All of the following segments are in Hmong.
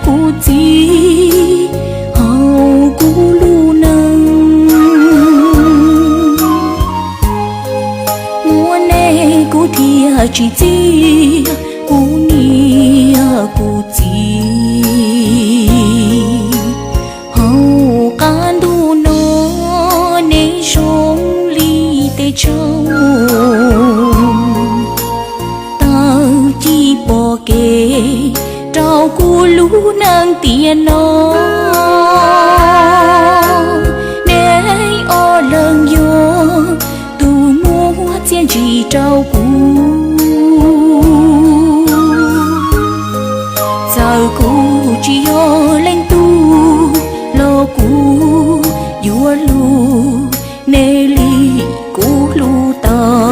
kuv txiv hauv kuv lub neej. Muaj nej kuv thiaj tsis txiav kuv niam kuv txiv. Hauv qab ntuj no nej zoo li tej tsaug tawg ci pom kev rau kuv lub neej tiam no. Neb ob leeg yog tus muab txiaj ntsig rau kuv. Txawm kuv tsis yog leej twg los kuv yuav hlub nej li kuv hlub tau.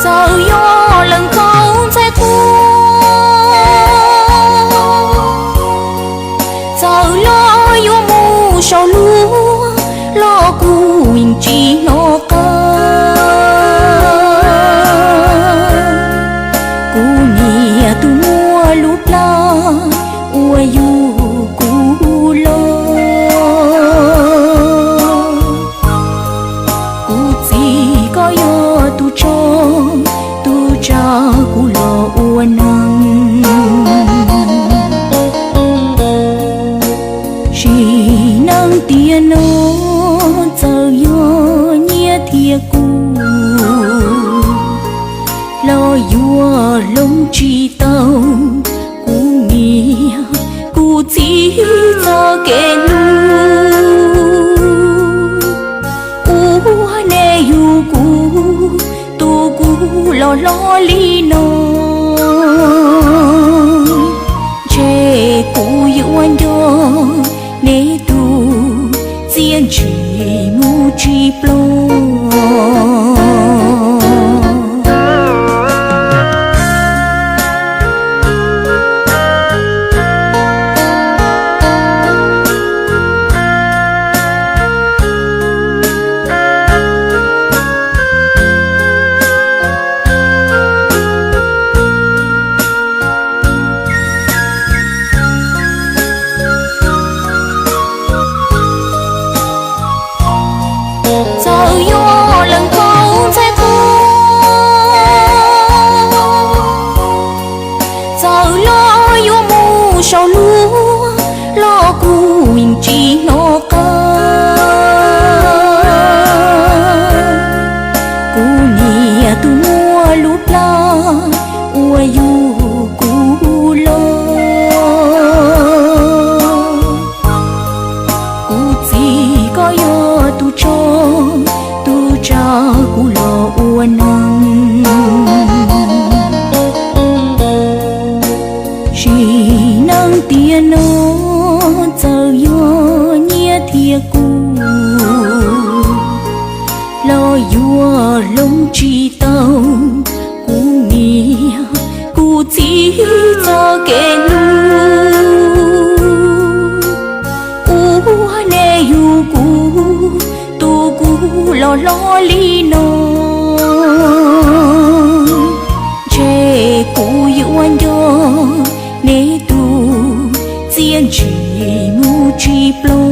Txawm yog leej tub ntxhais qub, txawm los yuav mus saum luag los kuv yeej tsis hnov qab. Kuv niam tus muaj lub plab uas yug kuv los, kuv txiv koj yog tus tso, tus tsa kuv los ua neeg. Sim neej tiam no txawm yog nyiaj thiab kub los yuav hloov tsis tau kuv niam kuv txiv txoj kev hlub. Ua nej yug kuv, tu kuv los hlob li no, ntshe kuv yuav nco nej tus txiaj ntsig mus tsis ploog. Txawm yog leej tub ntxhais qub, txawm los yuav mus saum luag los kuv yeej tsis hnov qab. Kuv niam tus muaj lub plab uas yug kuv los, kuv txiv koj yog tus tso, tus tsa kuv los ua neeg. Sim neej tiam no txawm yog nyiaj thiab kub los yuav hloov tsis tau kuv niam kuv txiv txoj kev hlub. Ua nej yug kuv, tu kuv los hlob li no, ntshe kuv yuav nco nej tus txiaj ntsig mus tsis ploog.